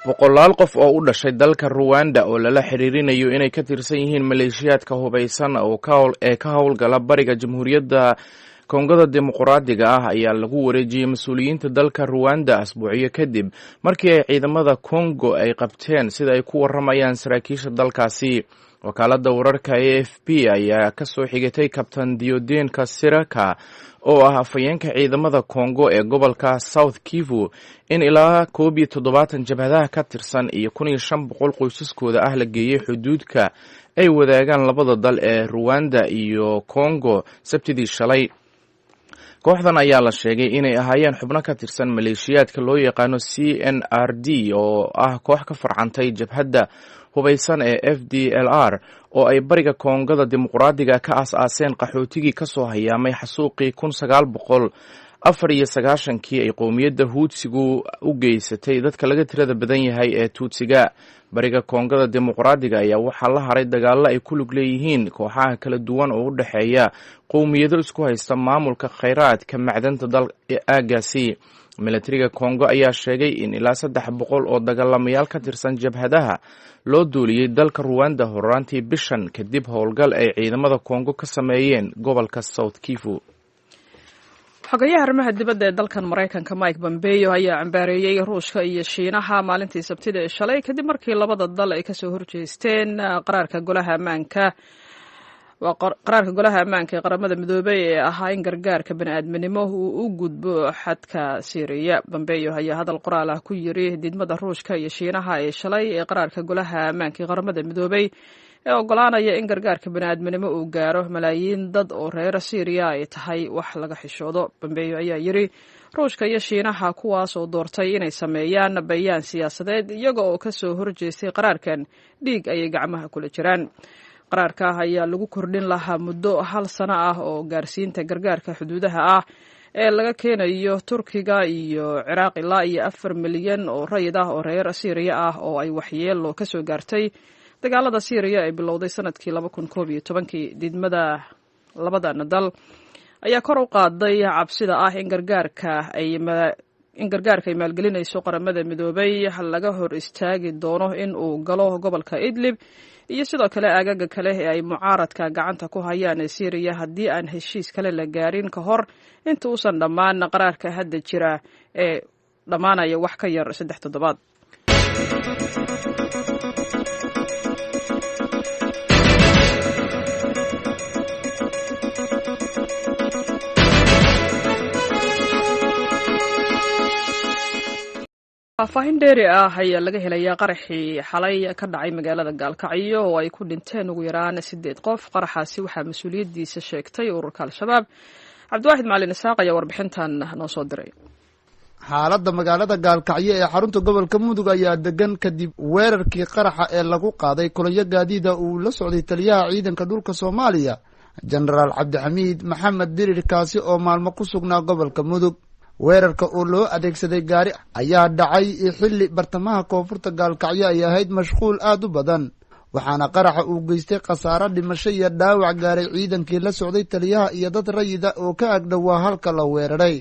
Boqolaal qof oo u dhashay dalka Ruwanda oo lala xiriirinayo inay ka tirsan yihiin maleeshiyaadka hubaysan ee ka howlgala bariga Jamhuuriyadda Kongada Dimuqraadiga ah ayaa lagu wareejiyey mas-uuliyiinta dalka Ruwanda asbuucyo kadib markii ay ciidamada Kongo ay qabteen, sida ay ku waramayaan saraakiisha dalkaasi. Wakaaladda wararka AFP ayaa kasoo xigatay Kabtan Diodin Kasiraka oo ah afhayeenka ciidamada Kongo ee gobolka South Kivu in ilaa 71 jabhadaha ka tirsan iyo 1500 qoysaskooda ah la geeyey xuduudka ay wadaagaan labada dal ee Ruwanda iyo Kongo Sabtidii shalay. Kooxdan ayaa la sheegay inay ahaayeen xubno ka tirsan maleeshiyaadka loo yaqaano CNRD oo ah koox ka farcantay jabhadda hubaysan ee FDLR oo ay bariga Koongada Dimuqraadiga ka aas-aaseen qaxootigii kasoo hayaamay xasuuqii 1994-kii ay qowmiyadda Huudsigu u geysatay dadka laga tirada badan yahay ee Tuudsiga. Bariga Koongada Dimuqraadiga ayaa waxaa la haray dagaallo ay ku lug leeyihiin kooxaha kala duwan oo u dhexeeya qowmiyado isku haysta maamulka khayraadka macdanta dal aagaasi. Milatariga Kongo ayaa sheegay in ilaa 300 oo dagaalamayaal ka tirsan jabhadaha loo duuliyey dalka Ruwanda horaantii bishan kadib howlgal ay ciidamada Kongo ka sameeyeen gobolka South Kivu. Xogayaha arrimaha dibadda ee dalkan Maraykanka Mike Pompeo ayaa cambaareeyey Ruushka iyo Shiinaha maalintii Sabtida ee shalay kadib markii labada dal ay kasoo horjeesteen qaraarka golaha ammaanka, waa qaraarka Golaha Ammaanka ee Qaramada Midoobey ee ahaa in gargaarka bani-aadminimo uu u gudbo xadka Siiriya. Pompeo ayaa hadal qoraal ah ku yiri: "Diidmada Ruushka iyo Shiinaha ee shalay ee qaraarka Golaha Ammaanka ee Qaramada Midoobey ee ogolaanaya in gargaarka bani-aadminimo uu gaaro malaayiin dad oo reer Siiriya ay tahay wax laga xishoodo." Pompeo ayaa yiri: "Ruushka iyo Shiinaha, kuwaas oo doortay inay sameeyaan bayaan siyaasadeed iyaga oo kasoo horjeestay qaraarkan, dhiig ayay gacmaha kula jiraan." Qaraarka ayaa lagu kordhin lahaa muddo hal sano ah oo gaarsiinta gargaarka xuduudaha ah ee laga keenayo Turkiga iyo Ciraaq ilaa iyo 4 milyan oo rayid ah oo reer Siiriya ah oo ay waxyeelo kasoo gaartay dagaalada Siiriya ee bilowday sanadkii 2011-kii. Diidmada labadan dal ayaa kor u qaaday cabsida ah in gargaarka ay maalgelinayso Qaramada Midoobay laga hor istaagi doono in uu galo gobolka Idlib iyo sidoo kale aagaga kale ee ay mucaaradka gacanta ku hayaan ee Siiriya haddii aan heshiis kale la gaarin ka hor inta uusan dhammaan qaraarka hadda jira ee dhammaanaya wax ka yar 3 toddobaad. Faahfaahin dheeri ah ayaa laga helayaa qaraxii xalay ka dhacay magaalada Gaalkacyo oo ay ku dhinteen ugu yaraan sideed qof. Qaraxaasi waxaa mas-uuliyaddiisa sheegtay ururka Al-Shabaab. Cabdiwaaxid Macalin Isaaq ayaa warbixintan noo soo diray. Xaaladda magaalada Gaalkacyo ee xarunta gobolka Mudug ayaa degan kadib weerarkii qaraxa ee lagu qaaday kolonyo gaadiida uu la socday taliyaha ciidanka dhulka Soomaaliya, Jenaraal Cabdixamiid Maxamed Dirir, kaasi oo maalmo ku sugnaa gobolka Mudug. Weerarka oo loo adeegsaday gaari ayaa dhacay xilli bartamaha koonfurta Gaalkacyo ay ahayd mashquul aad u badan, waxaana qaraxa uu geystay khasaare dhimasho iyo dhaawac gaaray ciidankii la socday taliyaha iyo dad rayida oo ka agdhowaa halka la weeraray.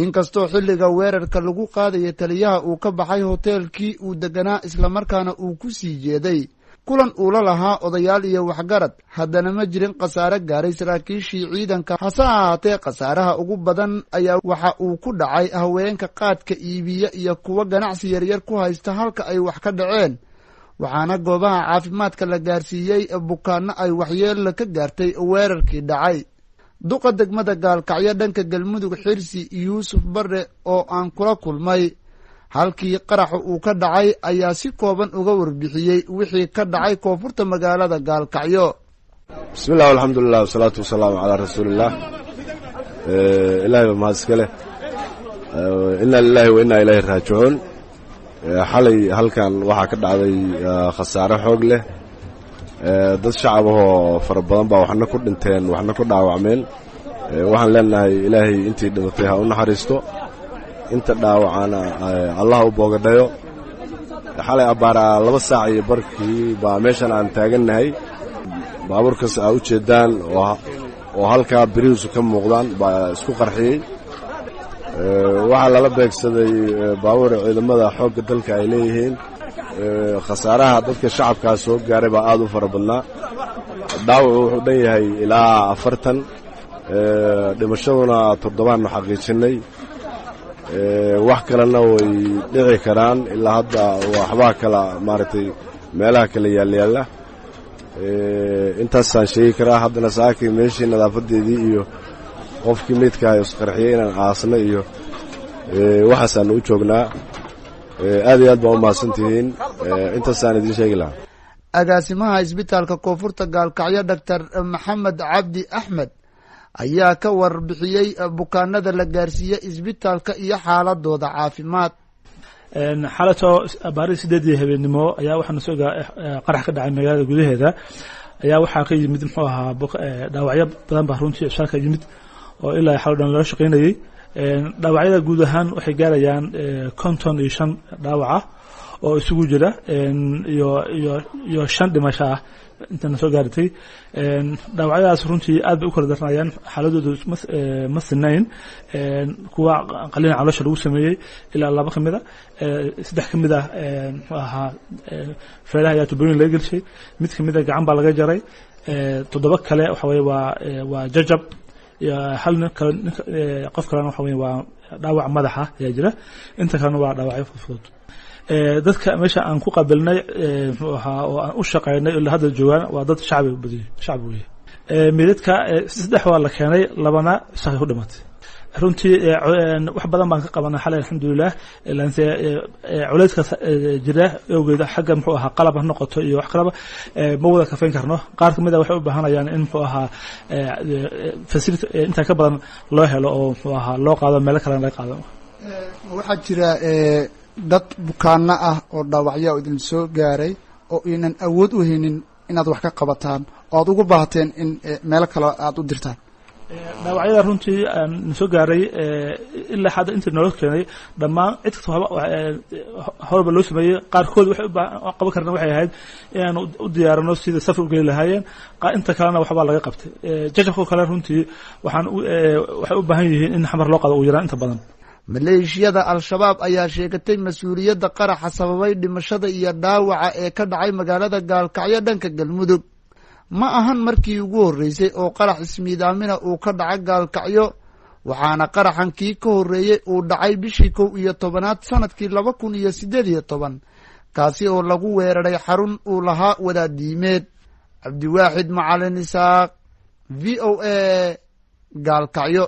Inkastoo xilliga weerarka lagu qaadaya taliyaha uu ka baxay hoteelkii uu deganaa, islamarkaana uu ku sii jeeday kulan uu la lahaa odayaal iyo waxgarad, haddana ma jirin khasaare gaaray saraakiishii ciidanka. Hase ahaatee, khasaaraha ugu badan ayaa waxa uu ku dhacay haweenka qaadka iibiya iyo kuwa ganacsi yaryar ku haysta halka ay wax ka dhaceen, waxaana goobaha caafimaadka la gaarsiiyey bukaanno ay waxyeella ka gaartay weerarkii dhacay. Duqa degmada Gaalkacyo dhanka Galmudug, Xirsi Yuusuf Barre, oo aan kula kulmay halkii qaraxa uu ka dhacay, ayaa si kooban uga warbixiyey wixii ka dhacay koonfurta magaalada Gaalkacyo. Bismi llah, alxamdulilah, wasalaatu wasalaamu calaa rasuuliillah. Ilahay baa mahad iska leh. Inna lilahi wa inna ilayhi raajicuun. Xalay halkan waxaa ka dhacday khasaare xoog leh. Dad shacab ahoo fara badan baa waxna ku dhinteen, waxna ku dhaawacmeen. Waxaan leenahay Ilaahay intii dhimatay ha u naxariisto, inta dhaawacana Allah u boogadhayo. Xalay abbaaraa 2 saac iyo barkii baa meeshan aan taagannahay baabuurkaas aa u jeedaan oo halkaa birihiisu ka muuqdaan baa isku qarxiyey. Waxaa lala beegsaday baabuur ciidamada xoogga dalka ay leeyihiin. Khasaaraha dadka shacabkaa soo gaaray baa aad u fara badnaa. Dhaawacu wuxuu dhan yahay ilaa 40, dhimashaduna 7aanu xaqiijinnay. Wax kalena way dhici karaan, ilaa hadda waxbaa kala maaragtay meelaha kala yaalyaalla. Intaasaan sheegi karaa. Haddana saakii meeshii nadaafadeedii iyo qofkii meydkaha isqarxiyey inaan aasna iyo waxaasaanu u joognaa. Aad iyo aad baa u mahadsantihiin, intaasaan idiin sheegi lahaa. Agaasimaha isbitaalka Koonfurta Gaalkacyo, Doctor Maxamed Cabdi Axmed, ayaa ka warbixiyey bukaanada la gaarsiiyey isbitaalka iyo xaaladooda caafimaad. Xalato abaarihii 8dii habeennimo ayaa waxaana soo qarax ka dhacay magaalada gudaheeda. Ayaa waxaa ka yimid, muxuu ahaa, dhaawacyo badan baa runtii isbitaalka yimid oo ilaa xalo dhan lala shaqaynayey. Dhaawacyada guud ahaan waxay gaarayaan 55 dhaawaca oo isugu jira iyo 5 dhimasho ah intana soo gaaratay. Dhaawacyadaas runtii aad bay u kala darnayaan, xaaladoodu ma sinayn. Kuwa qalina caloosha lagu sameeyey ilaa 2 ka mid a, 3 ka mid ah, muxuu ahaa, feeraha ayaa tubooyin laga gelshay, mid ka mid a gacan baa laga jaray, 7 kale waxa weye waa jajab, hal nin kale, qof kalena waxa weye waa dhaawac madaxa ayaa jira, inta kalena waa dhaawacyo fudfudud. Dadka meesha aan ku qabilnay, muxuu ahaa, oo aan u shaqaynay ilaa hadda joogaan waa dad shacbi badiyo, shacbi weye. Meydadka 3 waa la keenay, 2na shaqay ku dhimatay. Runtii wax badan baan ka qabanay xalay, alxamdulilah, laanse culeyska jira awgeed xagga, muxuu ahaa, qalab ha noqoto iyo wax kalaba, ma wada kafayn karno. Qaar kamid a waxay u baahanayaan in, muxuu ahaa, facility intaa ka badan loo helo oo, muxuu ahaa, loo qaado meelo kalena laga qaado. Waxaa jira dad bukaano ah oo dhaawacyaa idin soo gaaray oo inan awood u haynin inaad wax ka qabataan oo aad ugu baahateen in meelo kale aada u dirtaan. Dhaawacyada runtii na soo gaaray ilaa hadda intii nolo keenay dhammaan cid kasta horba loo sameeyey. Qaarkood waxay qaban karna waxay ahayd inaanu u diyaarino sida safar u geli lahaayeen, inta kalena waxbaa laga qabtay. Jajabkoo kale runtii waxay u baahan yihiin in Xamar loo qado ugu yaraan inta badan. Maleeshiyada Al-Shabaab ayaa sheegatay mas-uuliyadda qaraxa sababay dhimashada iyo dhaawaca ee ka dhacay magaalada Gaalkacyo dhanka Galmudug. Ma ahan markii ugu horreysay oo qarax ismiidaamina uu ka dhaca Gaalkacyo, waxaana qaraxan kii ka horreeyey uu dhacay bishii 11aad sanadkii 2018, kaasi oo lagu weeraray xarun uu lahaaadaad diimeed. Cabdiwaaxid Macalin Isaaq, VOA, Gaalkacyo.